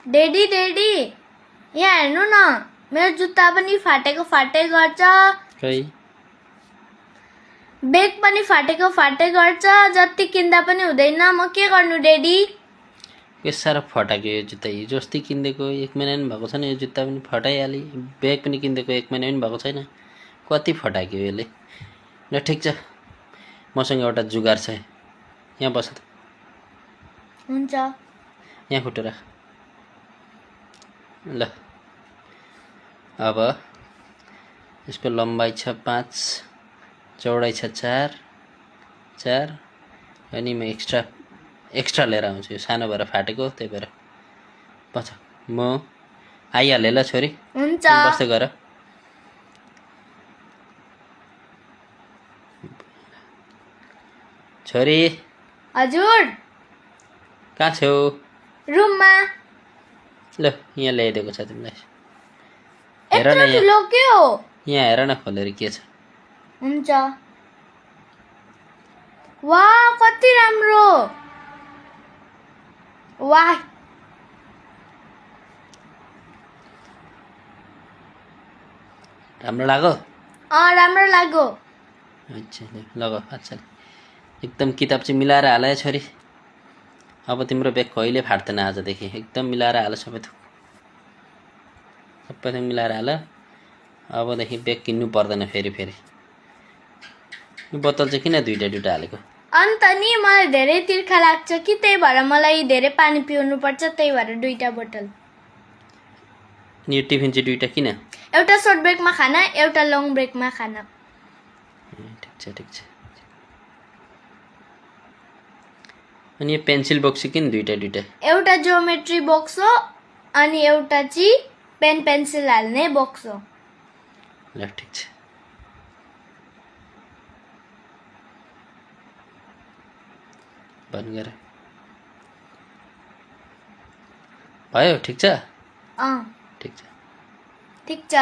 daddy daddy यहाँ हेर्नु न मेरो जुत्ता पनि फाटेको फाटै गर्छ खै बेग पनि फाटेको फाटै गर्छ जति किन्दा पनि हुँदैन म के गर्नु डेडी के साह्रो फटाक्यो यो जुत्ता हिजो अस्ति किनिदिएको 1 महिना पनि भएको छैन यो जुत्ता पनि फटाइहाले ब्याग पनि किनिदिएको 1 महिना पनि भएको छैन कति फटाक्यो यसले ल ठिक छ मसँग एउटा जुगार छ यहाँ बस त हुन्छ यहाँ खुट्टा राख ल अब यसको लम्बाइ छ 5 चौडाइ छ 4 अनि म एक्स्ट्रा लिएर आउँछु यो सानो भएर फाटेको त्यही भएर पछि म आइहालेँ ल छोरी हुन्छ बस्दै गर छोरी हजुर कहाँ छौ रुममा ल यहाँ ल्याइदिएको छ तिमीलाई हेर न यत्रो यहाँ ठुलो के हो यहाँ हेर न खोलेर के छ हुन्छ वाह कति राम्रो वाह राम्रो लाग्यो राम्रो लाग्यो अच्छा लगाऊ अच्छा एकदम किताब चाहिँ मिलाएर हाल है छोरी अब तिम्रो ब्याग कहिले फाट्दैन आजदेखि एकदम मिलाएर हाल सबै थोक मिलाएर हाल अबदेखि ब्याग किन्नु पर्दैन फेरि यो बोतल चाहिँ किन दुईटा हालेको अन्त नि मलाई धेरै तिर्खा लाग्छ कि त्यही भएर मलाई धेरै पानी पिउनु पर्छ त्यही भएर 2टा बोतल अनि यो टिफिन चाहिँ दुईटा किन एउटा सर्ट ब्रेकमा खाना एउटा लङ ब्रेकमा खाना ठिक छ अनि यो पेन्सिल बक्स किन दुईटा एउटा जियोमेट्री बक्स हो अनि एउटा चाहिँ पेन पेन्सिल हाल्ने बक्स हो ल ठिक छ बन्द गर भयो ठिक छ ठिक छ ठिक छ